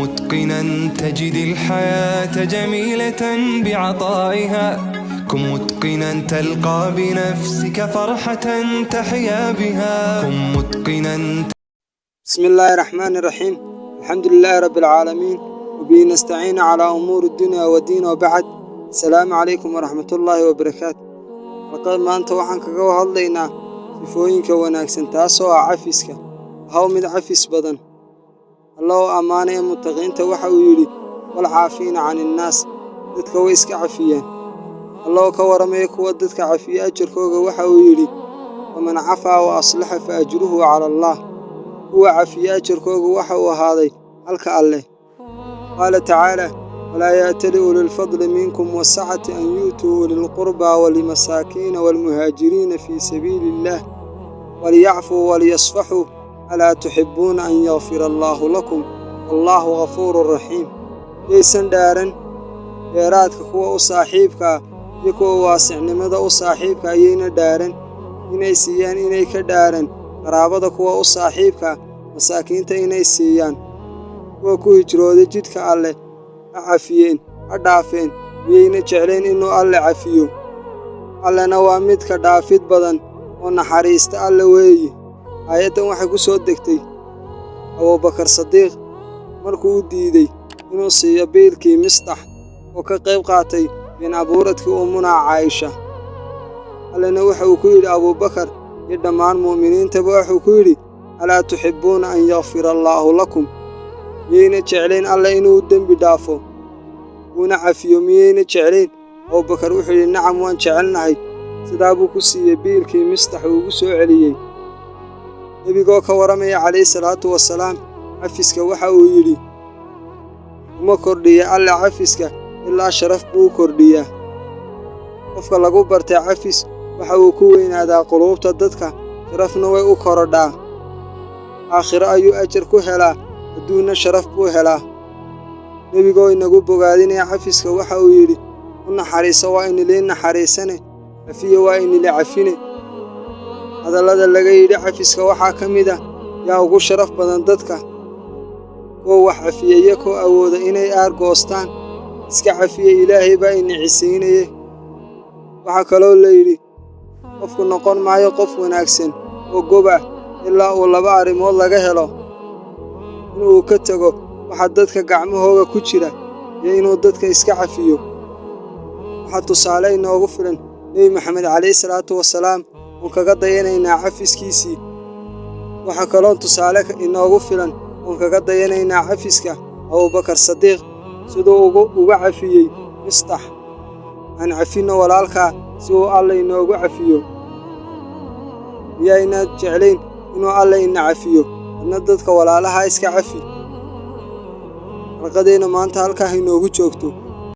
متقنا تجد الحياة جميلة بعطائها. كن متقنا تلقى بنفسك فرحة تحيا بها. كن متقنا. بسم الله الرحمن الرحيم، الحمد لله رب العالمين، وبه نستعين على أمور الدنيا والدين، وبعد، السلام عليكم ورحمة الله وبركاته. Halqad maanta waxaan kaga hadlaynaa sifooyinka wanaagsan, taasoo ah cafiska. Ahaw mid cafis badan. Alla oo ammaanaya muttaqiinta waxa uu yidhi: والعافين عن الناس, dadka way iska cafiyaan. Alla oo ka waramaya kuwa dadka cafiya ajarkooga waxa uu yidhi: ومن عفا وأصلح فأجره على الله. Kuwa cafiya ajarkooga waxa uu ahaaday halka Alleh. قال تعالى: ولا يأتل أولو الفضل منكم والسعة أن يؤتوا أولي القربى والمساكين والمهاجرين في سبيل الله وليعفوا وليصفحوا ألا تحبون أن يغفر الله لكم والله غفور رحيم. Yaysan dhaaran dheeraadka kuwa u saaxiibkaa iyo kuwa waasicnimada u saaxiibka ayayna dhaaran inay siiyaan, inay ka dhaaran qaraabada kuwa u saaxiibka, masaakiinta inay siiyaan, kuwa ku hijrooday jidhka Alleh. Ha cafiyeen, ha dhaafeen. Miyayna jeclayn inuu Alle cafiyo? Allena waa midka dhaafid badan oo naxariista Alle weeyi. Aayaddan waxay ku soo degtay Abuubakar Sadiiq markuu u diiday inuu siiyo biilkii Mistax oo ka qayb qaatay been abuuradkii Ummunaa Caayisha. Allena waxa uu ku yidhi Abuubakar iyo dhammaan mu'miniintaba, wuxuu ku yidhi: ألا تحبون أن يغفر الله لكم. Miyayna jeclayn Alle inuu dembi dhaafo uuna cafiyo? Miyayna jeclayn? Abuubakar wuxuu yidhi: "Nacam, waan jecelnahay." Sidaa buu ku siiyey biilkii Mistax uu ugu soo celiyey. Nebigoo ka warramaya calayhi salaatu wasalaam cafiska waxa uu yidhi: "Uma kordhiya Alle cafiska ilaa sharaf buu u kordhiyaa." Qofka lagu bartay cafis waxa uu ku weynaadaa quluubta dadka, sharafna way u korodhaa. Aakhiro ayuu ajar ku helaa, adduunna sharaf buu helaa. Nebigoo inagu bogaadinaya cafiska waxa uu yidhi: "U naxariiso, waa inilii naxariisane; cafiya, waa inili cafine." Hadallada laga yidhi cafiska waxaa ka mid ah: "Yaa ugu sharaf badan dadka? Kuwa wax cafiya iyakoo awooda inay aargoostaan. Iska cafiya, Ilaahay baa ini cisiinaye." Waxaa kaloo la yidhi: "Qofku noqon maayo qof wanaagsan oo gob ah ilaa uu laba arrimood laga helo: inuu ka tego waxa dadka gacmahooga ku jira iyo inuu dadka iska cafiyo." Waxaa tusaale inoogu filan Nebi Maxamed calayhi salaatu wasalaam oon kaga dayanaynaa cafiskiisii. Waxaa kaloo tusaale inoogu filan oon kaga dayanaynaa cafiska Abuubakar Sadiiq, siduu uga cafiyey Mistax. Aan cafinno walaalkaa si uu Alla inoogu cafiyo. Miyaynaad jeclayn inuu Alla ina cafiyo? Adna dadka walaalaha iska cafi. Xalqadeenna maanta halkaa inoogu joogto.